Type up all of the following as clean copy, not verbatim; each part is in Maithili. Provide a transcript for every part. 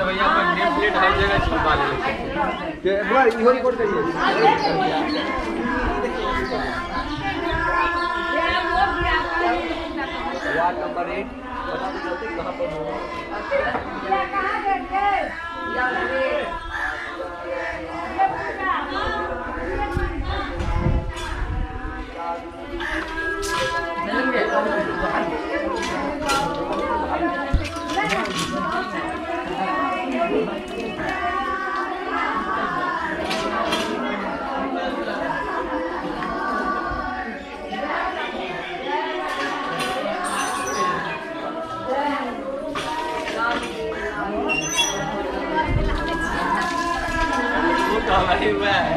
भैया अपन नेम प्लेट हर जगह छपा लेले के बुआ इहो रिकॉर्ड करिए। वार्ड नंबर 8 बताते चलते कहाँ पर हो। वो तो हमारे हुआ है।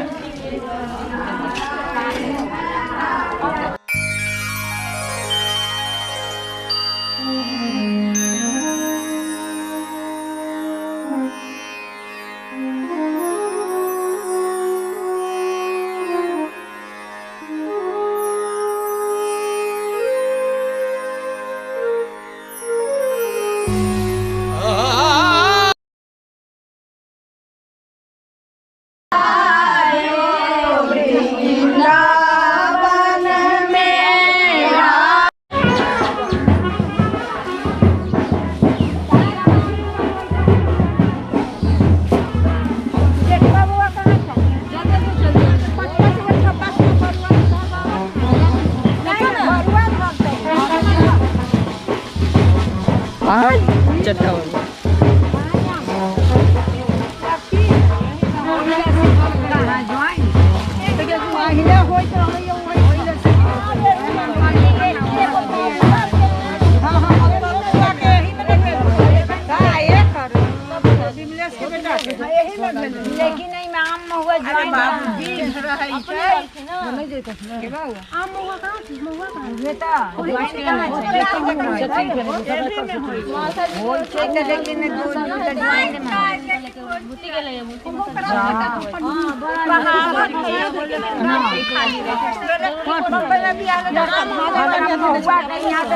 लेकिन नहीं में आम महुआ ज्वाइन लेकिन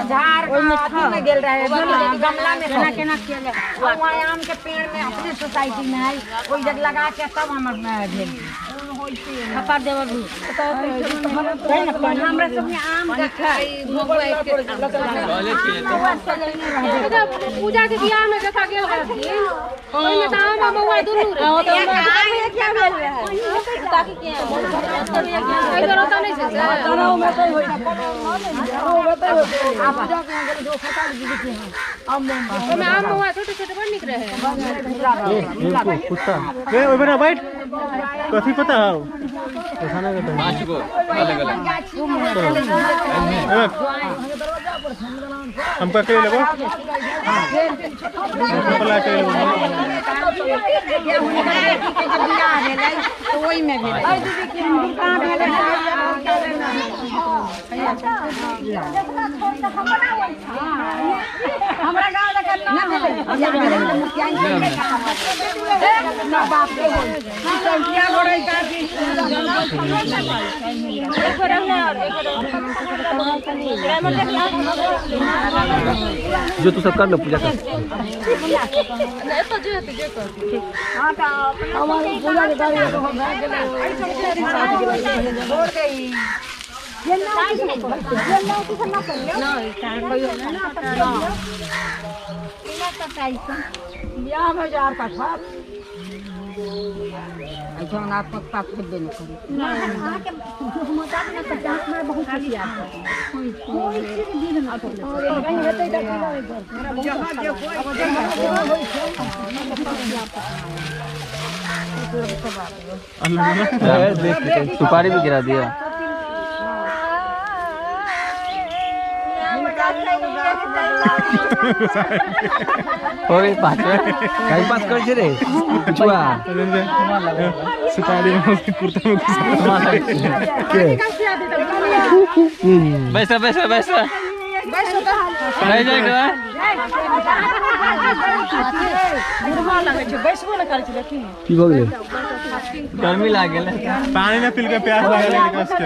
झाड़ में गेल रहे गमला में आम के पेड़ में अपने सोसाइटी में है ओहि जग लगा के तब हमर भेल खपा देव हमरा सब में आम पूजा के बियाह में जथा गेल रहथिन ओहिमे तऽ आम आ महुआ दुनू रहै। एहि बेर ओतऽ नहि छै से? ओहिमे आम महुआ छोटे छोटे बड़ नीक रहै। कुत्ता ए ओइ बेटा बैठ, कथी पता हौ खाना के 5 गो अलग अलग। हम पकड़ लेबो, पकड़ के लेबो। तो ओहि में भेलै हमरा गाँव ना भेलै ना बाप रे जो तू सब कर लो पूजा कर। बियाह में जार का ऐसा आपको पाप देने नहीं सुपारी भी गिरा दिया। हो गई 5 कहीं पास कर रे पिछुआ सुपारी में कुर्ता में के बैसा बैसा बैसा नहीं जाएगा। की भऽ गेलै? गर्मी लागल, पानी ना पी के प्यास लागल है कष्ट।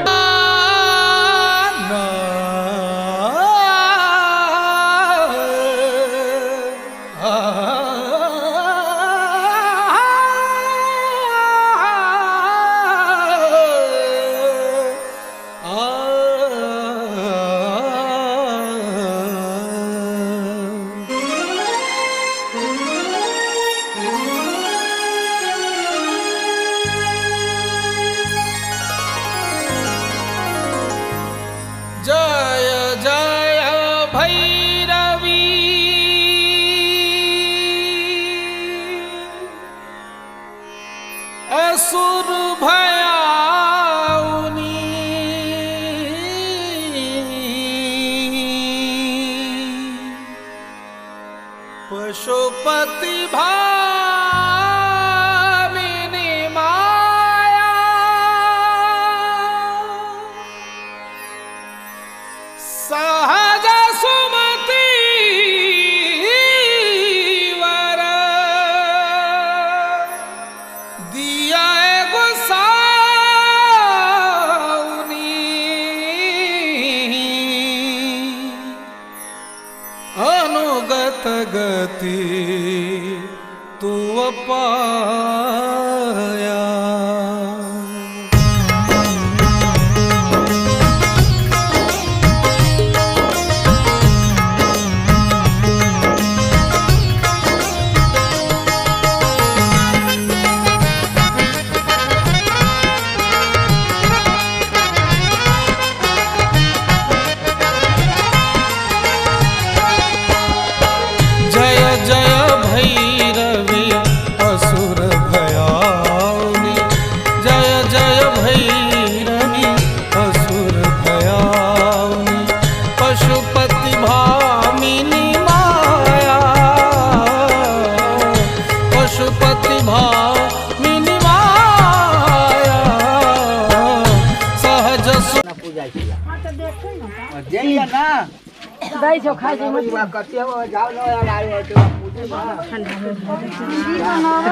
दै छौ खाइ छै।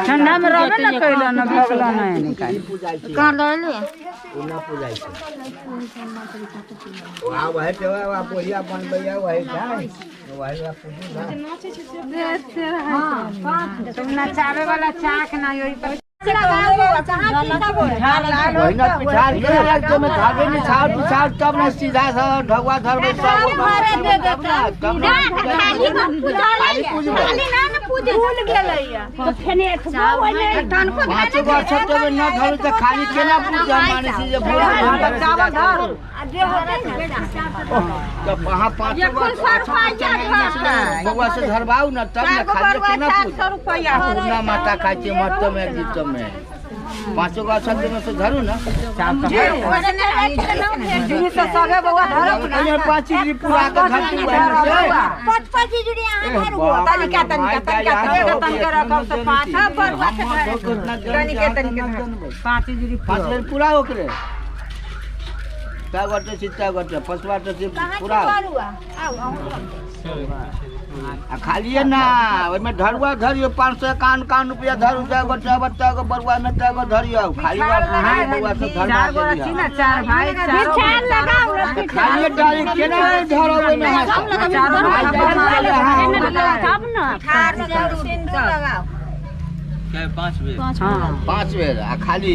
ठंडा में रहबे न कैला न भगला न निकाल कहाँ ले। तुम नचावे वाला चाक ना ओहि पर। तब ने सीधा ढगुआ धरबै तब पाँचो गो अक्षर न धरू तऽ खाली केना पूजा मानै छी जे चावल धर। तऽ अहाँ पाँचो गो बौआ से धरबाउ ने तब ने खाली केना पूजा। पूर्णा माता खाइ छियै मट्टमे जीतमे पाँचो गो अक्षर से धरू ने। सबे बौआ धरब ने। पाँच पूरा के धरती तनिका तनिका तनिका तनिका रखब तऽ पाँच तनिके तनिके पाँच जुड़ी पाँच बेर पूरा ओकरे गोटे छी गोटे पचवा छी पूरा आ खालिए ना ओहिमे धरुआ धरियो 551 रुपया धरू तै गोटे बच्चा गो बरुआ में तै गो धरियो खाली बरुआ सब धरवा चार गो छी ना चार भाई चार लगाओ खाली डाली केना धरब ओहिमे चारो तब ना सिंदूर लगाओ। पाँच बेर। पाँच बेर आ खाली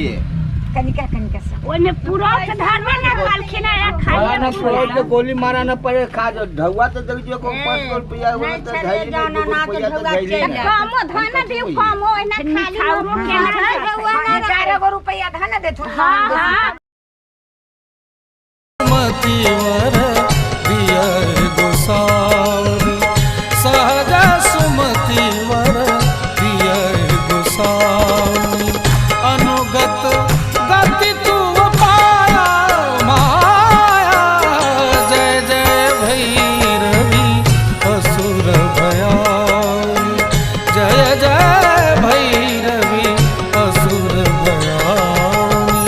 कनिका कनिका सा ओइमे पूरा के धरबे ना खालखिन आ खाली ना पूरा के गोली मारा न पड़े खा जो ढौआ तो देख जो को 5 रुपया हो त धैली रुपया तो धैली कमो धन दिउ कमो एना खाली केना चार गो रुपया धन दे थो। हां हां मतिवर दिया गोसावी सहज सुमतिवर दिया गोसावी अनुगत गति तू पाया माया जय जय भैरवी असुर भयाउनी जय जय भैरवी असुर भयाउनी।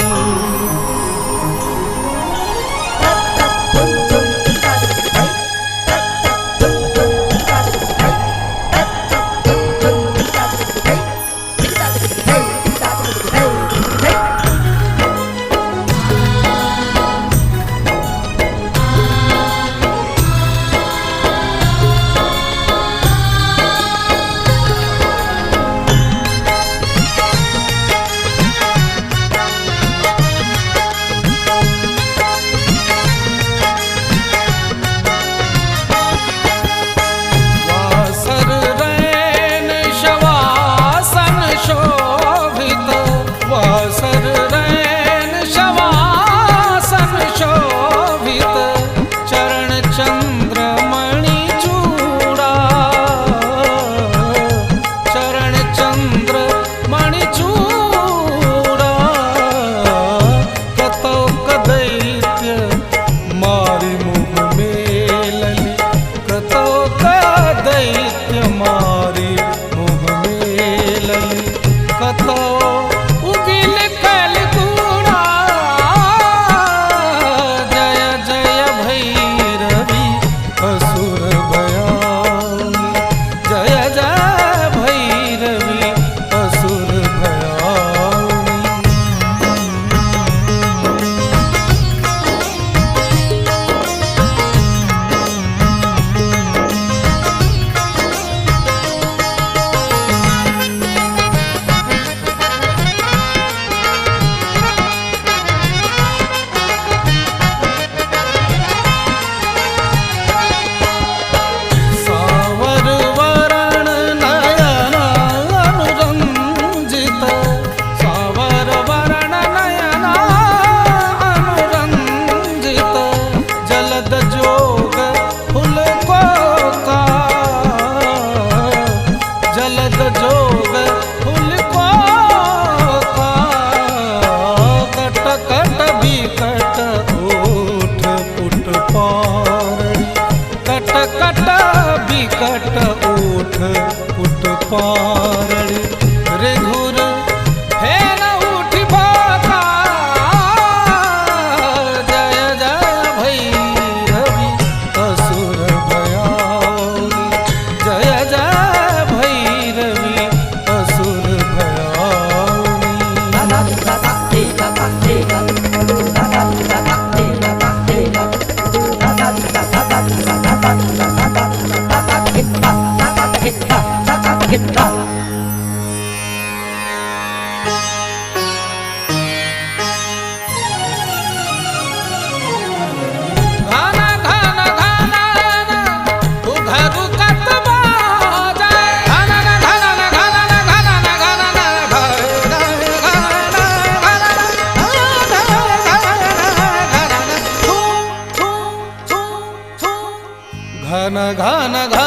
वासर रैन शवासन शोभित वासर रैन शवासन शोभित चरण चंद्रमणि चूड़ा चरण चंद्रमणि चूड़ा कतौ कदैत्य मारि मुँह मेलली कतौ दैत्य मारी मुँह मेलली कतौ उगिल कल कूड़ा जय जय भैरवी असुर भयाउनी जय जय भैरवी असुर भयाउनी। सावर वरण नयन अनुरंजित सावर वरण नयन अनुरंजित जलद जोग फुल कोका जलद जोग फुल कोका कट कट बिकट ओठ पुट पारणी कट कट बिकट उठ पुट पारणी रे घुर फेन उठि भाका जय जय भैरवी घन घन घन।